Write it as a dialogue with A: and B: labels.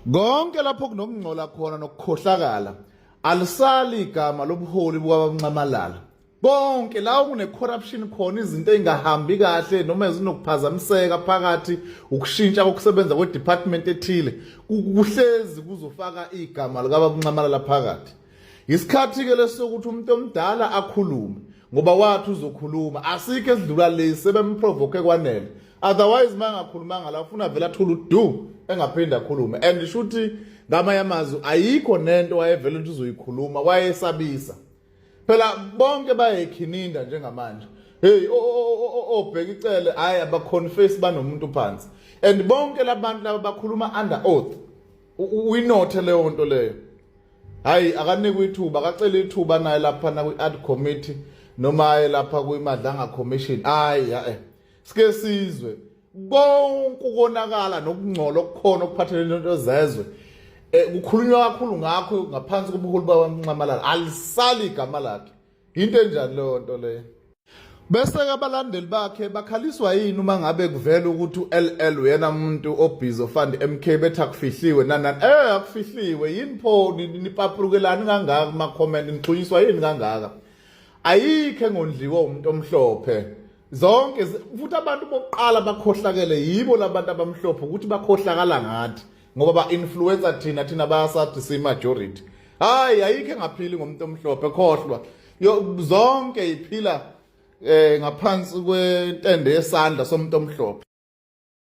A: Konke lapho kunokungcola khona nokukhohlakala, alisali igama lobuholi bukaBab'Nxamalala. Konke la kune-corruption khona, izinto ey'ngahambi kahle noma ezinokuphazamiseka phakathi, ukushintsha kokusebenza kwe-department ethile, kuhlezi kuzofaka igama likaBab'Nxamalala phakathi. Isikhathi-ke lesi sokuthi umuntu omdala akhulume, ngoba wathi uzokhuluma. Asikho esidlula lesi, sebemprovoke kwanele. Otherwise uma engakhulumanga la, ufuna vele athule udu, engaphinde akhulume. And shuthi ngamanye amazwi ayikho nento wayevele ukuthi uzoyikhuluma, wayesabisa. Phela bonke bayekhininda njengamanje. Hey, obheka icele, hayi, abaconfess banomuntu phansi. And bonke labantu laba bakhuluma under oath. Uyinothe leyo nto leyo. Hayi, akanikwe ithuba, akacela ithuba naye lapha na kwi-ad committee noma aye lapha kwi-Madlanga Commission. Hayi, ya sike sizwe konke ukonakala nokungcola okukhona okuphathelene nento zezwe. Kukhulunywa kakhulu ngakho ngaphansi kobuholi baNxamalala, alisali igama lakhe. Into enjani leyo nto leyo? Bese ke abalandeli bakhe bakhaliswa yini uma ngabe kuvela ukuthi uLL uyena umuntu obhizi ofund MK, bethi akufihliwe nanani? Akufihliwe yini pho? Nipapulukelani kangaka kuma comment? Nixhunyiswa yini kangaka? Ayikho engondliwa umuntu omhlophe zonke. Futhi abantu bokuqala bakhohlakele yibo labantu abamhlophe, ukuthi bakhohlakala ngathi ngoba ba-influencer thina. Thina bayasathi siyi-majority. Hayi, ayikho engaphili ngomuntu omhlophe, khohlwa. Zonke iphila ngaphansi kwentende yesandla somuntu omhlophe.